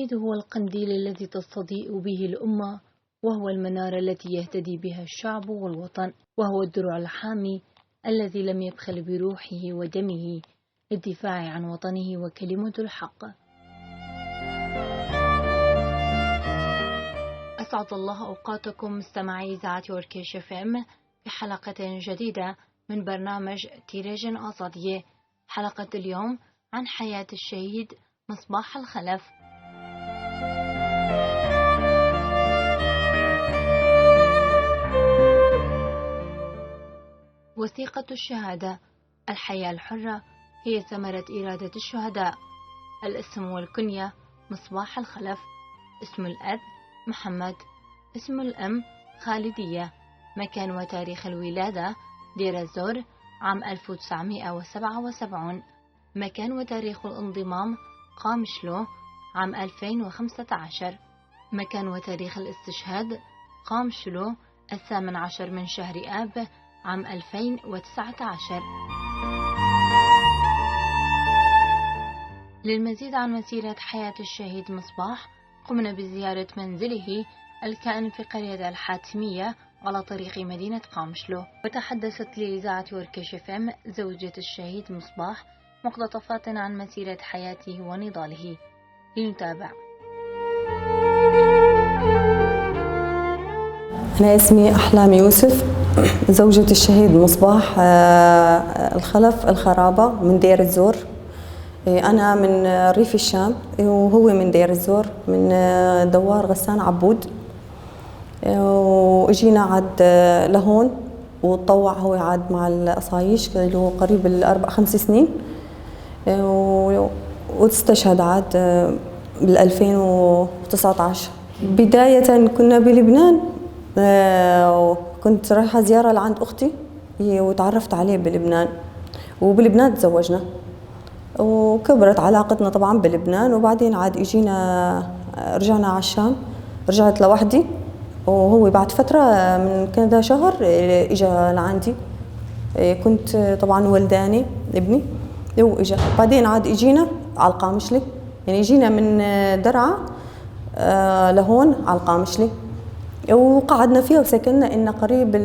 الشهيد هو القنديل الذي تستضيء به الأمة، وهو المنارة التي يهتدي بها الشعب والوطن، وهو الدرع الحامي الذي لم يبخل بروحه ودمه للدفاع عن وطنه وكلمة الحق. أسعد الله أوقاتكم مستمعي إذاعة أوركيش FM في حلقة جديدة من برنامج تيريجن آزادية. حلقة اليوم عن حياة الشهيد مصباح الخلف. وثيقة الشهادة: الحياة الحرة هي ثمرة إرادة الشهداء. الاسم والكنية: مصباح الخلف. اسم الأب: محمد. اسم الأم: خالدية. مكان وتاريخ الولادة: دير الزور عام 1977. مكان وتاريخ الانضمام: قامشلو عام 2015. مكان وتاريخ الاستشهاد: قامشلو 18 من شهر آب عام 2019. للمزيد عن مسيرة حياة الشهيد مصباح قمنا بزيارة منزله الكائن في قرية الحاتمية على طريق مدينة قامشلو، وتحدثت لإذاعة وركش FM زوجة الشهيد مصباح مقتطفات عن مسيرة حياته ونضاله. لنتابع. أنا اسمي أحلام يوسف، زوجة الشهيد مصباح الخلف الخرابة من دير الزور. أنا من ريف الشام وهو من دير الزور، من دوار غسان عبود. واجينا عاد لهون وتطوع هو عاد مع القصايش له قريب 4-5 سنين، واستشهد عاد بال 2019. بداية كنا بلبنان، وكنت رايحة زيارة لعند أختي وتعرفت عليه بلبنان، وبلبنان تزوجنا وكبرت علاقتنا طبعا بلبنان. وبعدين عاد اجينا رجعنا على الشام، رجعت لوحدي، وهو بعد فترة من كذا شهر اجى لعندي. كنت طبعا ولداني ابني واجا. بعدين عاد اجينا على القامشلي، يعني اجينا من درعا لهون على القامشلي وقعدنا فيها وسكننا إن قريب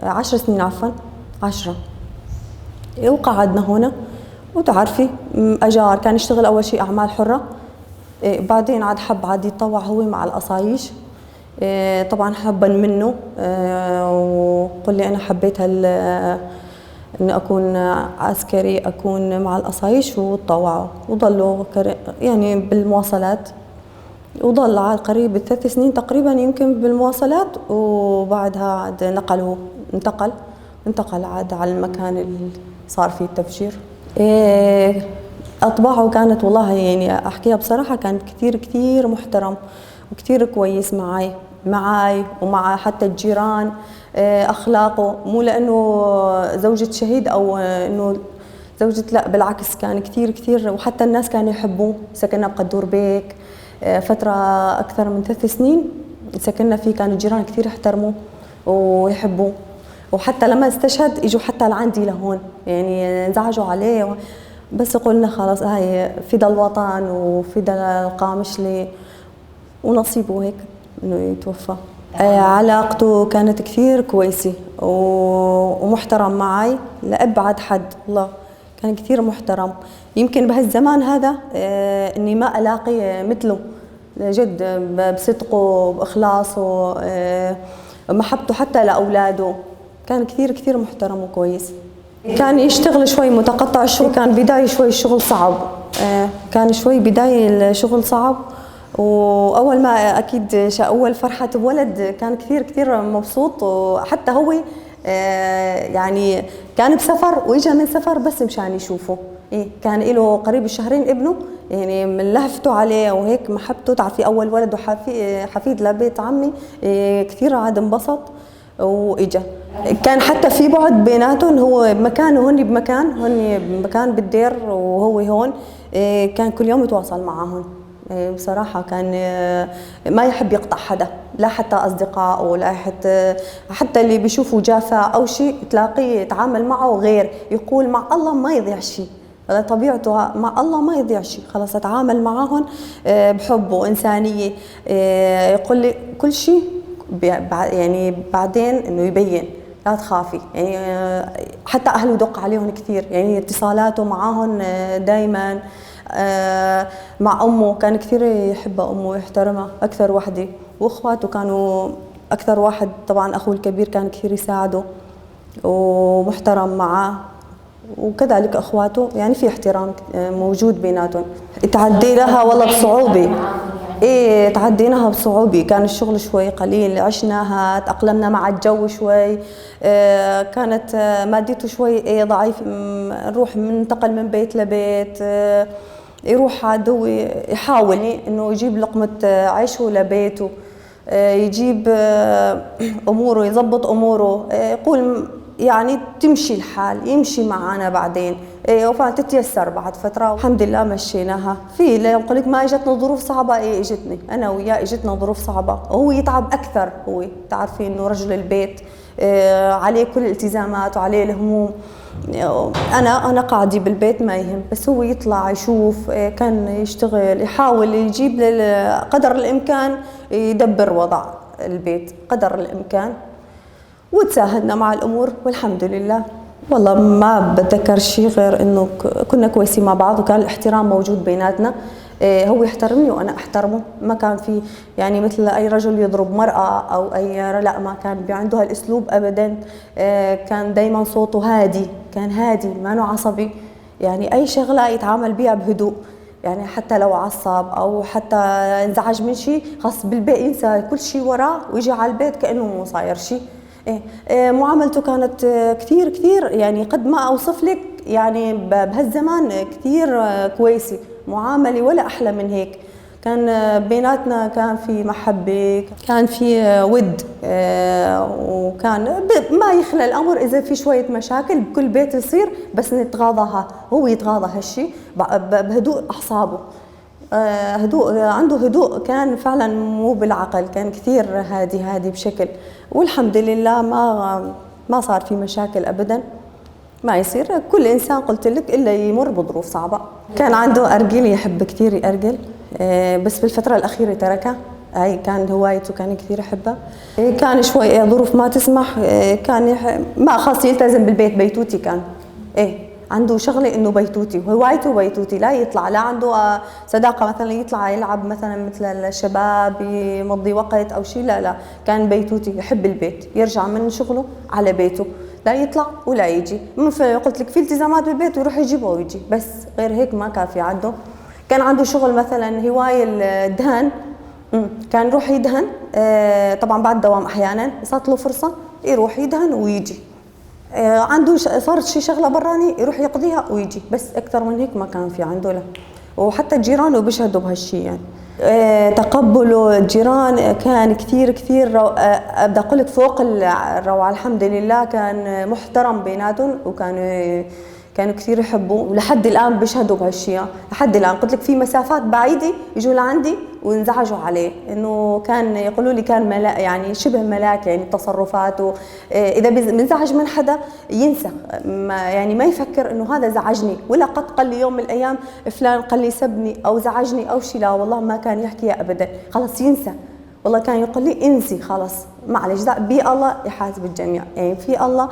10 سنين، عفوا 10، وقعدنا هنا. وتعرفي أجار، كان يشتغل أول شيء أعمال حرة، بعدين عاد حب عاد يتطوع هو مع القصايش، طبعا حبا منه، وقل لي أنا حبيت إني أكون عسكري، أكون مع القصايش، وتطوعوا وضلوا يعني بالمواصلات، وضل على قريب 3 سنين تقريبا يمكن بالمواصلات. وبعدها عاد نقلوا، انتقل عاد على المكان اللي صار فيه التفجير. أطباعه كانت والله يعني أحكيها بصراحة، كانت كثير كثير محترم وكثير كويس معاي ومع حتى الجيران. أخلاقه مو لأنه زوجة شهيد أو إنه زوجة، لا بالعكس كان كثير كثير، وحتى الناس كانوا يحبوه. سكننا بقدور بيك فترة أكثر من 3 سنين سكننا فيه، كانوا الجيران كثير يحترموه ويحبوه، وحتى لما استشهد اجوا حتى لعندي لهون، يعني انزعجوا عليه، بس قلنا خلاص هاي فدا الوطن وفدا القامشلي ونصيبه هيك انه يتوفى. علاقته كانت كثير كويسة ومحترم معي لأبعد حد، الله كان كثير محترم. يمكن بهالزمان هذا اني ما الاقي مثله جد، بصدقه باخلاصه محبته حتى لاولاده، كان كثير كثير محترم وكويس. كان يشتغل شوي متقطع الشغل، كان بداية شوي الشغل صعب، كان شوي بداية الشغل صعب. وأول ما أكيد أول فرحة بولد كان كثير كثير مبسوط، وحتى هو يعني كان بسفر وإجا من سفر بس مشان يشوفه. كان له قريب الشهرين ابنه، يعني من لهفته عليه وهيك محبته، تعرفي أول ولد وحفيد لبيت عمي، كثير عاد انبسط وإجا. كان حتى في بعد بيناتهم، هو بمكان وهن بمكان، هن بمكان بالدير وهو هون، كان كل يوم يتواصل معهم. بصراحة كان ما يحب يقطع حدا، لا حتى أصدقائه ولا حتى اللي بيشوفه جافة أو شيء تلاقيه يتعامل معه غير، يقول مع الله ما يضيع شيء. طبيعته مع الله ما يضيع شيء، خلص اتعامل معاهم بحب وانسانيه. يقول لي كل شيء يعني بعدين انه يبين لا تخافي. يعني حتى اهله دق عليهم كثير، يعني اتصالاته معاهم دائما. مع امه كان كثير يحبها امه ويحترمها اكثر وحده، واخواته كانوا اكثر واحد طبعا اخوه الكبير كان كثير يساعده ومحترم معاه، وكذلك اخواته، يعني في احترام موجود بيناتهم. تعديناها والله بصعوبة، ايه تعديناها بصعوبة، كان الشغل شوي قليل، عشناها، تأقلمنا مع الجو شوي. كانت ماديته شوي ايه ضعيف، نروح ننتقل من بيت لبيت. يروح عدو يحاول انه يجيب لقمة عيشه لبيته، يجيب اموره، يضبط اموره، يقول يعني تمشي الحال، يمشي معنا بعدين، وفعلا تتيسر بعد فترة. الحمد لله مشيناها. في لو اقول لك ما اجتنا ظروف صعبة، ايه اجتني انا وياه اجتنا ظروف صعبة، وهو يتعب اكثر. هو تعرفي انه رجل البيت عليه كل الالتزامات وعليه الهموم. انا قاعدة بالبيت ما يهم، بس هو يطلع يشوف، كان يشتغل، يحاول يجيب قدر الامكان يدبر وضع البيت قدر الامكان، وتساهلنا مع الامور والحمد لله. والله ما بتذكر شيء غير انه كنا كويسين مع بعض، وكان الاحترام موجود بيناتنا. هو يحترمني وانا احترمه، ما كان في يعني مثل اي رجل يضرب مرأة او اي، لا ما كان عنده هالاسلوب ابدا. كان دائما صوته هادي، كان هادي ما عصبي، يعني اي شغله يتعامل بها بهدوء، يعني حتى لو عصب او حتى انزعج من شيء خلص بالبيت ينسى كل شيء وراه ويجي على البيت كانه مو صاير شيء. إيه معاملته كانت كثير كثير، يعني قد ما اوصف لك يعني بهالزمان كثير كويسة، معاملة ولا احلى من هيك. كان بيناتنا كان في محبة، كان في ود، وكان ما يخلى الامر اذا في شوية مشاكل بكل بيت يصير، بس نتغاضاها، هو يتغاضى هالشيء بهدوء اعصابه. هدوء، عنده هدوء كان فعلا مو بالعقل، كان كثير هادي هادي بشكل، والحمد لله ما صار في مشاكل ابدا. ما يصير كل انسان قلت لك الا يمر بظروف صعبة. كان عنده ارجل، يحب كثير يأرجل، بس بالفترة الاخيرة تركها، هاي كان هوايته، كان كثير يحبها. كان شوي ظروف ما تسمح، كان ما خلص يلتزم بالبيت، بيتوتي كان. ايه عنده شغله انه بيتوتي، وهوايته بيتوتي، لا يطلع، لا عنده صداقه مثلا يطلع يلعب مثلا مثل الشباب يمضي وقت او شيء، لا لا كان بيتوتي، يحب البيت، يرجع من شغله على بيته، لا يطلع ولا يجي. قلت لك في التزامات بالبيت ويروح يجيبها ويجي، بس غير هيك ما كان في عنده. كان عنده شغل مثلا هواية الدهن، كان يروح يدهن، طبعا بعد الدوام احيانا صارت له فرصة يروح يدهن ويجي. عنده صارت شي شغله براني يروح يقضيها ويجي، بس اكثر من هيك ما كان في عنده. لا، وحتى جيرانه بيشهدوا بهالشيء يعني. تقبله الجيران كان كثير كثير، بدي اقول لك فوق الروعة الحمد لله. كان محترم بيناتهم، وكانوا كثير يحبوه، ولحد الان بيشهدوا بهالشيء لحد الان. قلت لك في مسافات بعيدة يجوا لعندي وانزعجوا عليه، انه كان يقولوا لي كان ملاك، يعني شبه ملاك، يعني تصرفاته. اذا بنزعج من حدا ينسى، ما يعني ما يفكر انه هذا زعجني، ولا قد قال لي يوم من الايام فلان قال لي سبني او زعجني او شيء، لا والله ما كان يحكيها ابدا، خلص ينسى. والله كان يقول لي انسي خلص معلش، بي الله يحاسب الجميع، يعني في الله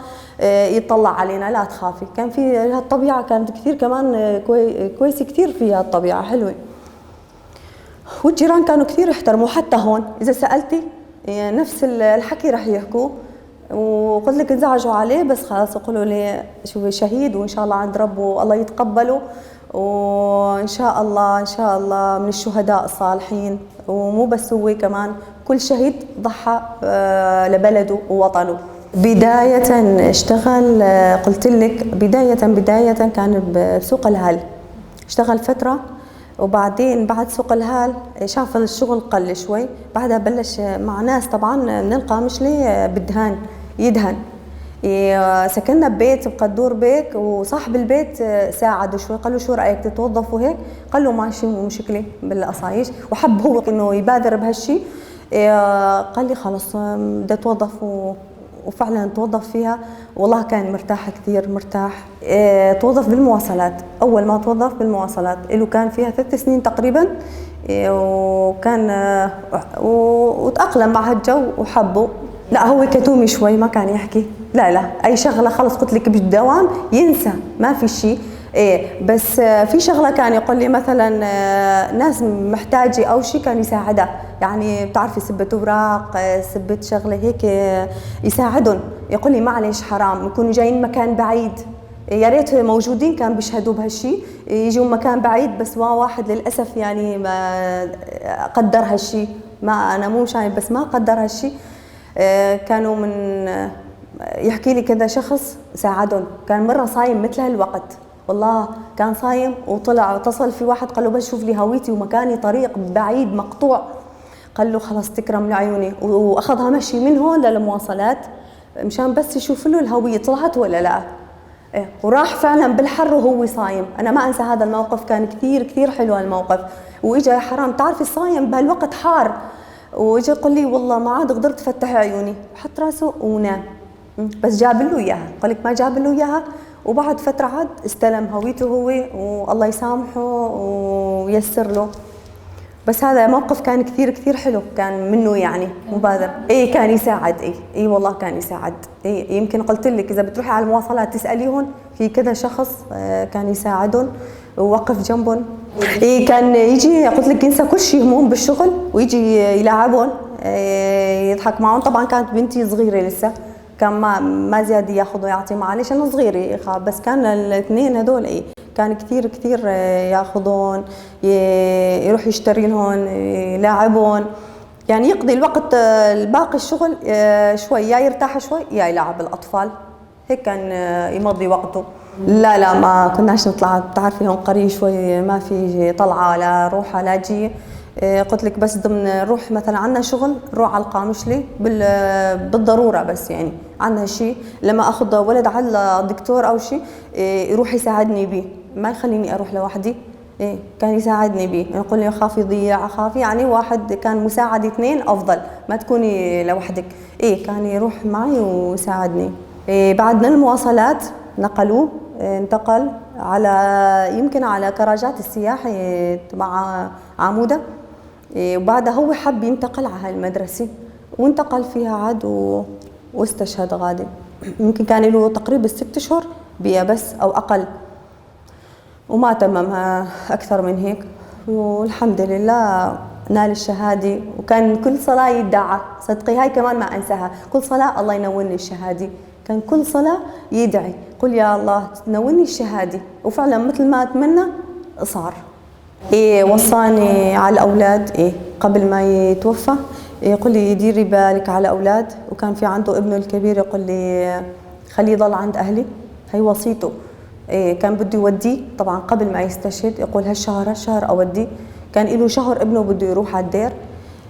يطلع علينا لا تخافي. كان في هالطبيعه كانت كثير كمان كويسة كثير، فيها الطبيعة حلوة، والجيران كانوا كثير يحترموا. حتى هون اذا سالتي نفس الحكي رح يحكوه، وقلت لك انزعجوا عليه، بس خلص يقولوا لي شو شهيد وان شاء الله عند ربه الله يتقبله، وان شاء الله ان شاء الله من الشهداء الصالحين. ومو بس هو، كمان كل شهيد ضحى لبلده ووطنه. بداية اشتغل، قلت لك بداية كان بسوق الهال، اشتغل فترة، وبعدين بعد سوق الهال شاف الشغل قل شوي، بعدها بلش مع ناس طبعا من القامشلي بالدهان، يدهن. سكننا ببيت بقدور بيك، وصاحب البيت ساعده شوي، قال له شو رايك تتوظف وهيك، قال له ماشي مو مشكلة بالقصايش، وحب هو انه يبادر بهالشيء. قال لي خلص بدي اتوظف وفعلا توظف فيها. والله كان مرتاح كثير مرتاح. توظف بالمواصلات، اول ما توظف بالمواصلات له كان فيها 3 سنين تقريبا، وكان وتأقلم مع هالجو وحبه. لا هو كتومي شوي، ما كان يحكي، لا لا اي شغله خلص قلت لك بالدوام ينسى، ما في شيء. ايه بس في شغله كان يقول لي مثلا ناس محتاجه او شيء كان يساعدها، يعني بتعرفي سبه اوراق، سبه شغله هيك يساعدهم. يقول لي معلش حرام يكونوا جايين مكان بعيد، يا ريت موجودين كان بيشهدوا بهالشيء، يجوا مكان بعيد، بس ما واحد للاسف يعني ما قدر هالشيء، ما انا مو مشان بس ما قدر هالشيء. كانوا من يحكي لي كذا شخص ساعدهم، كان مرة صايم مثل هالوقت، والله كان صايم وطلع واتصل في واحد قال له بس شوف لي هويتي ومكاني، طريق بعيد مقطوع، قال له خلص تكرم لعيوني، واخذها مشي من هون للمواصلات مشان بس يشوف له الهوية طلعت ولا لا. إيه وراح فعلا بالحر وهو صايم. انا ما انسى هذا الموقف، كان كثير كثير حلو الموقف. واجا يا حرام تعرفي الصايم بهالوقت حار، واجا يقول لي والله ما عاد قدرت افتح عيوني، حط راسه ونام، بس جاب له اياها، قال لك ما جاب له اياها. وبعد فترة عاد استلم هويته هو، والله يسامحه ويسر له. بس هذا موقف كان كثير كثير حلو، كان منه يعني مبادرة. ايه كان يساعد، ايه ايه والله كان يساعد. ايه يمكن قلت لك اذا بتروحي على المواصلات تساليهم، في كذا شخص كان يساعدهم ووقف جنبهم. ايه كان يجي قلت لك ينسى كل شيء هموم بالشغل ويجي يلاعبهم، يضحك معهم. طبعا كانت بنتي صغيرة لسه، كان ما زيادة ياخذ ويعطي معها، ليش انا صغيرة، بس كان الاثنين هدول ايه كان كثير كثير ياخذون، يروح يشتري لهم، يلاعبهم، يعني يقضي الوقت الباقي الشغل شوي، يا يرتاح شوي يا يلعب الاطفال، هيك كان يمضي وقته. لا لا ما كناش نطلع، بتعرفي هون قرية شوي ما في طلعه لا روحه لا جي. قلت لك بس ضمن نروح مثلا عندنا شغل نروح على القامشلي بالضرورة، بس يعني عندنا شيء لما اخذ ولد على الدكتور او شيء يروح يساعدني به، ما يخليني اروح لوحدي. إيه كان يساعدني به، يقول لي اخاف يضيع، اخاف يعني واحد كان مساعد اثنين افضل ما تكوني لوحدك. إيه كان يروح معي ويساعدني. إيه بعد المواصلات نقلوه، انتقل على يمكن على كراجات السياحة تبع عموده. إيه وبعدها هو حب ينتقل على هالمدرسة وانتقل فيها عاد واستشهد غادي. يمكن كان له تقريبا 6 أشهر بيها بس أو أقل، وما تممها أكثر من هيك، والحمد لله نال الشهادة. وكان كل صلاة يدعى، صدقي هاي كمان ما أنساها، كل صلاة الله ينولني الشهادة، كان كل صلاة يدعي قل يا الله تنولني الشهادة، وفعلا مثل ما أتمنى صار. إيه وصاني على الأولاد، إيه قبل ما يتوفى يقول لي ديري بالك على أولاد، وكان في عنده ابنه الكبير يقول لي خليه يضل عند أهلي، هي وصيته. إيه كان بده يوديه طبعا قبل ما يستشهد، يقول هالشهر هالشهر أوديه، كان له شهر ابنه بده يروح على الدير.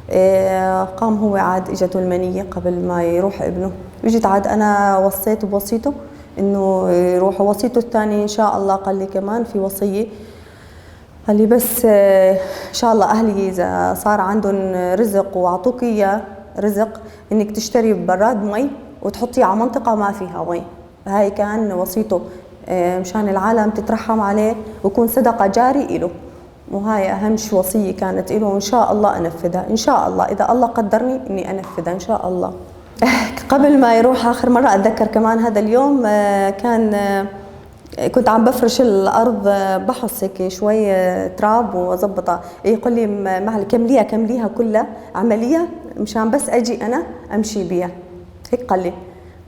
إيه قام هو عاد اجته المنية قبل ما يروح ابنه، اجت عاد أنا وصيته بوصيته إنه يروح، وصيته الثانية إن شاء الله قال لي كمان في وصية، قال لي بس إن شاء الله أهلي إذا صار عندهم رزق وأعطوك إياه رزق إنك تشتري براد مي وتحطيه على منطقة ما فيها مي. هاي كان وصيته مشان العالم تترحم عليه ويكون صدقة جاري إله، وهاي أهم شي وصية كانت إله، وإن شاء الله أنفذها إن شاء الله إذا الله قدرني إني أنفذها إن شاء الله. قبل ما يروح آخر مرة أتذكر كمان هذا اليوم، كان كنت عم بفرش الارض بحص هيك شوي تراب واظبطها، يقول لي معلش كمليها كمليها كلها عملية مشان بس اجي انا امشي بيها، هيك قال لي.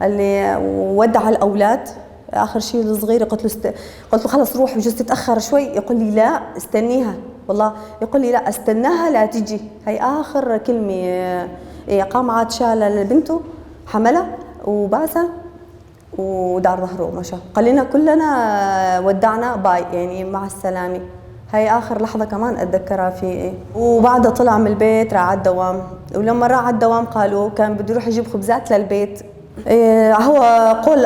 قال لي وودع الاولاد اخر شيء الصغيرة، قلت له قلت له خلص روح بجوز تتاخر شوي، يقول لي لا استنيها، والله يقول لي لا استناها لا تجي، هي اخر كلمة. قام عاد شال لبنته حملها وباسها ودار ظهره ومشى، قال لنا كلنا ودعنا باي يعني مع السلامة. هاي اخر لحظة كمان اتذكرها في إيه. وبعدها طلع من البيت راح على الدوام، ولما راح على الدوام قالوا كان بده يروح يجيب خبزات للبيت. إيه هو قول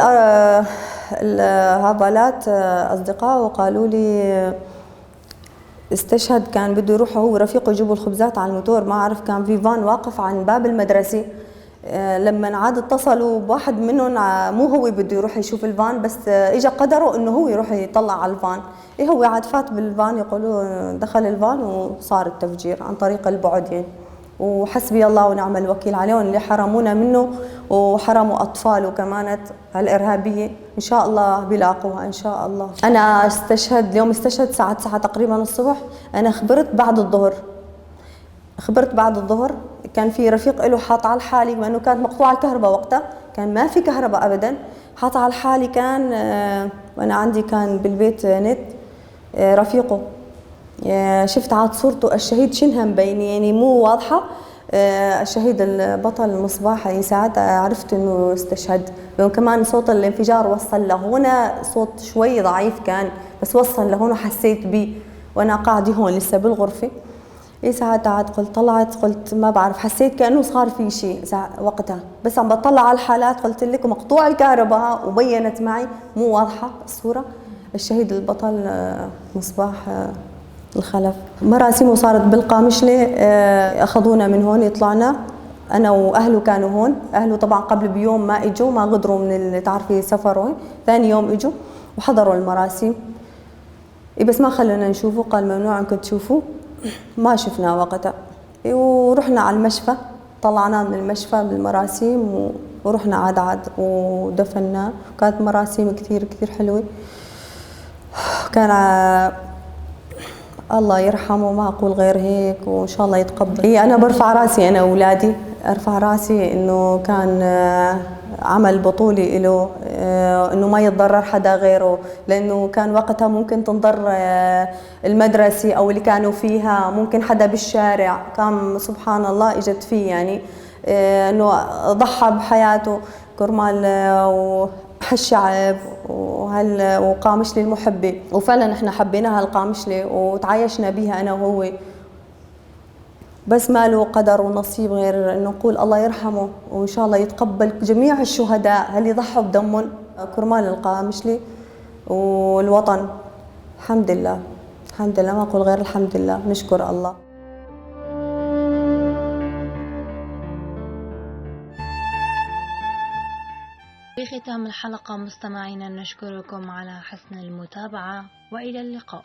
الهبلات اصدقائه قالوا لي استشهد، كان بده يروح هو ورفيقه يجيبوا الخبزات على الموتور، ما عرف كان في فان واقف عن باب المدرسة. لما عاد اتصلوا بواحد منهم، مو هو بده يروح يشوف الفان، بس اجى قدره انه هو يروح يطلع على الفان. إيه هو عاد فات بالفان، يقولوا دخل الفان وصار التفجير عن طريق البعد يعني. وحسبي الله ونعم الوكيل عليهم اللي حرمونا منه وحرموا اطفاله كمان هالارهابيه. ان شاء الله بيلاقوها ان شاء الله. انا استشهد اليوم، استشهد الساعة 9 تقريبا الصبح. انا خبرت بعد الظهر، خبرت بعد الظهر. كان في رفيق له حاط على الحالي، بما انه كانت مقطوعة الكهرباء وقتها، كان ما في كهرباء ابدا، حاط على الحالي كان، وانا عندي كان بالبيت نت، رفيقه، شفت عاد صورته الشهيد شنها مبينة يعني مو واضحة، الشهيد البطل المصباح. يعني ساعتها عرفت انه استشهد. وكمان صوت الانفجار وصل لهنا، صوت شوي ضعيف كان بس وصل لهون وحسيت به وانا قاعدة هون لسه بالغرفة. إيه ساعتها عاد قلت طلعت، قلت ما بعرف، حسيت كأنه صار في شيء وقتها، بس عم بطلع على الحالات قلت لك مقطوع الكهرباء وبينت معي مو واضحة الصورة. الشهيد البطل مصباح الخلف. مراسمه صارت بالقامشلة، أخذونا من هون، طلعنا أنا وأهله كانوا هون. أهله طبعا قبل بيوم ما إجوا، ما قدروا من تعرفي سفروا، ثاني يوم إجوا وحضروا المراسم، بس ما خلونا نشوفه، قال ممنوع انكم تشوفوه، ما شفناه وقتها. ورحنا على المشفى، طلعناه من المشفى بالمراسيم ورحنا عاد ودفناه. كانت مراسيم كثير كثير حلوة. كان الله يرحمه، ما أقول غير هيك، وإن شاء الله يتقبل. إيه أنا برفع راسي، أنا أولادي أرفع راسي إنه كان عمل بطولي له، إنه ما يتضرر حدا غيره، لأنه كان وقتها ممكن تنضر المدرسة أو اللي كانوا فيها، ممكن حدا بالشارع، كان سبحان الله إجت فيه يعني، إنه ضحى بحياته كرمال وهالشعب وقامشلي المحبة. وفعلا احنا حبيناها القامشلي وتعايشنا بيها أنا وهو، بس ما له قدر ونصيب غير انه نقول الله يرحمه وان شاء الله يتقبل جميع الشهداء اللي ضحوا بدمهم كرمال القامشلي والوطن. الحمد لله، الحمد لله، ما اقول غير الحمد لله، نشكر الله. في ختام الحلقة مستمعينا نشكركم على حسن المتابعة، وإلى اللقاء.